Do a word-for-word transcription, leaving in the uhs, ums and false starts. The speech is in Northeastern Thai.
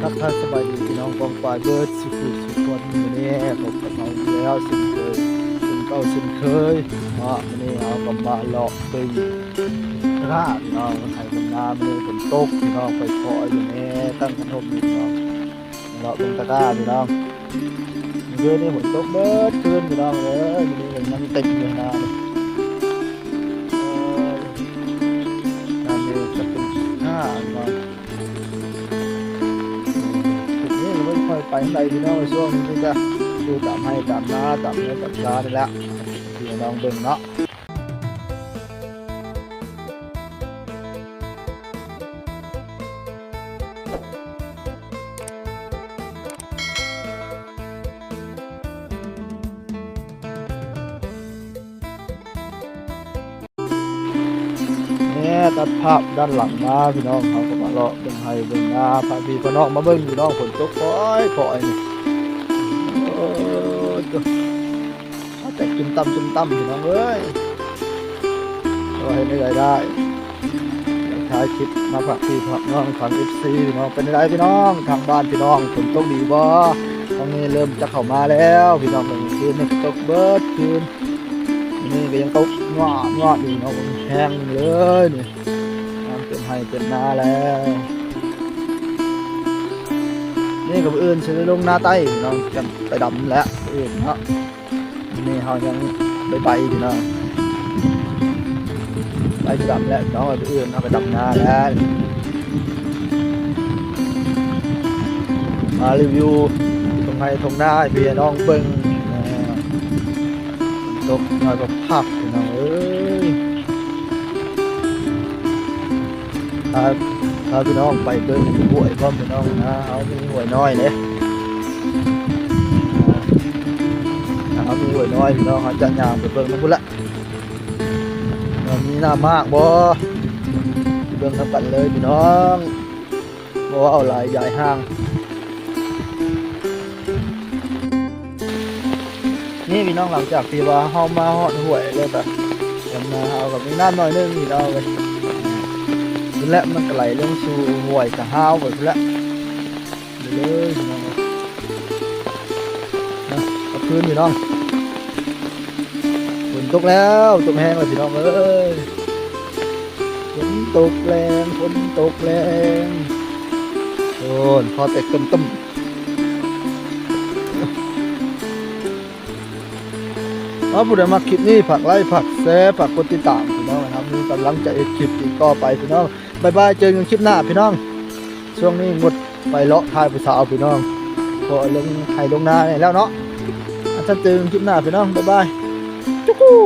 ทักทายสบายดีพี่น้องกองปายเบิดสุขุสุขคนมื้อนี้พบกับเราอีกแล้วเช่นเคยเช่นเก่าเช่นเคยเนาะมื้อนี้เอากลับมาเลาะเบิ่งตะกร้าพี่น้องไถเบิ่งนามื้อนี้ฝนตกพี่น้องไปขออยู่แน่ตั้งกระทบอยู่พี่น้องเลาะเบิ่งตะกร้าพี่น้องมื้อนี้ฝนตกเบิดคืนพี่น้องเอ้ยมื้อนี้ยังเต็มอยู่นะเออ งานนี้จะเป็นห้าเนาะจุดนี้ไม่ค่อยไปไหนพี่น้องช่วงนี้ก็อยู่ตามไร่ตามนาตามไร่ตามนานี่แหละพี่น้องเบิ่งเนาะ เนี่ยตัดภาพด้านหลังมาพี่น้องเขาก็มาเลาะเบิ่งไร่เบิ่งนาพาพี่พาน้องมาเบิ่งพี่น้องฝนตกค่อยค่อยนี่โอ้ยตัวแต่จุ่มต่ำจุ่มต่ำพี่น้องเอ้ยก็ให้ได้รายได้ถ่ายคลิปมาฝากพี่ฝากน้องฝากเอฟซีพี่น้องเป็นไรพี่น้องทางบ้านพี่น้องฝนตกดีบ่ทางนี้เริ่มจะเข้ามาแล้วพี่น้องเมื่อคืนนี่ตกเบิดคืน นี่ก็ยังตกงอดงอดอยู่เนาะแห้งเลยนี่น้ำเต็มไร่เต็มนาแล้วนี่กับอื่นสิได้ลงนาใต้เนาะกันไปดำแล้วอื่นเนาะนี่เขายังใบใบอยู่เนาะใบดำแล้วเนาะกับอื่นเขาไปดำนาแล้วมารีวิวตรงไฮตรงหน้าให้พี่น้องเบิ่งนะ ตกน้อยก็พักพี่น้องเอ้ยพาพาพี่น้องไปเบิ่งห้วยพร้อมพี่น้องนะเอามีห้วยน้อยเนี่ยเอามีห้วยน้อยพี่น้องเขาจะย่างไปเบิ่งนั่นพุ้นละมีน้ำมากบ่เบิ่งนำกันเลยพี่น้องบ่เอาหลายยายห่าง นี่พี่น้องหลังจากที่ว่าเฮามาฮอดห้วยแล้วก็ดำนาเอากับมีน้ำหน่อยนึงพี่น้องเลยนี่แหละมันก็ไหลลงสู่ห้วยกะห้าวไปพุ้นละไปเลยพี่น้องเลยนะกลับคืนพี่น้องฝนตกแล้วตกแห้งเลยพี่น้องเอ้ยฝนตกแรงฝนตกแรงโอ้นพอแต่กึ่มๆ ถ้าผู้ใดมักคลิปนี้ฝากไลค์ฝากแชร์ฝากกดติดตามพี่น้องนะครับมีกำลังใจเฮ็ดคลิปอีกต่อไปพี่น้องบ๊ายบายเจอกันคลิปหน้าพี่น้องช่วงนี้งดไปเลาะถ่ายผู้สาวพี่น้องก็ลงไร่ลงนาแล้วเนาะอันจะเจอกันคลิปหน้าพี่น้องบ๊ายบายจุ๊กกู้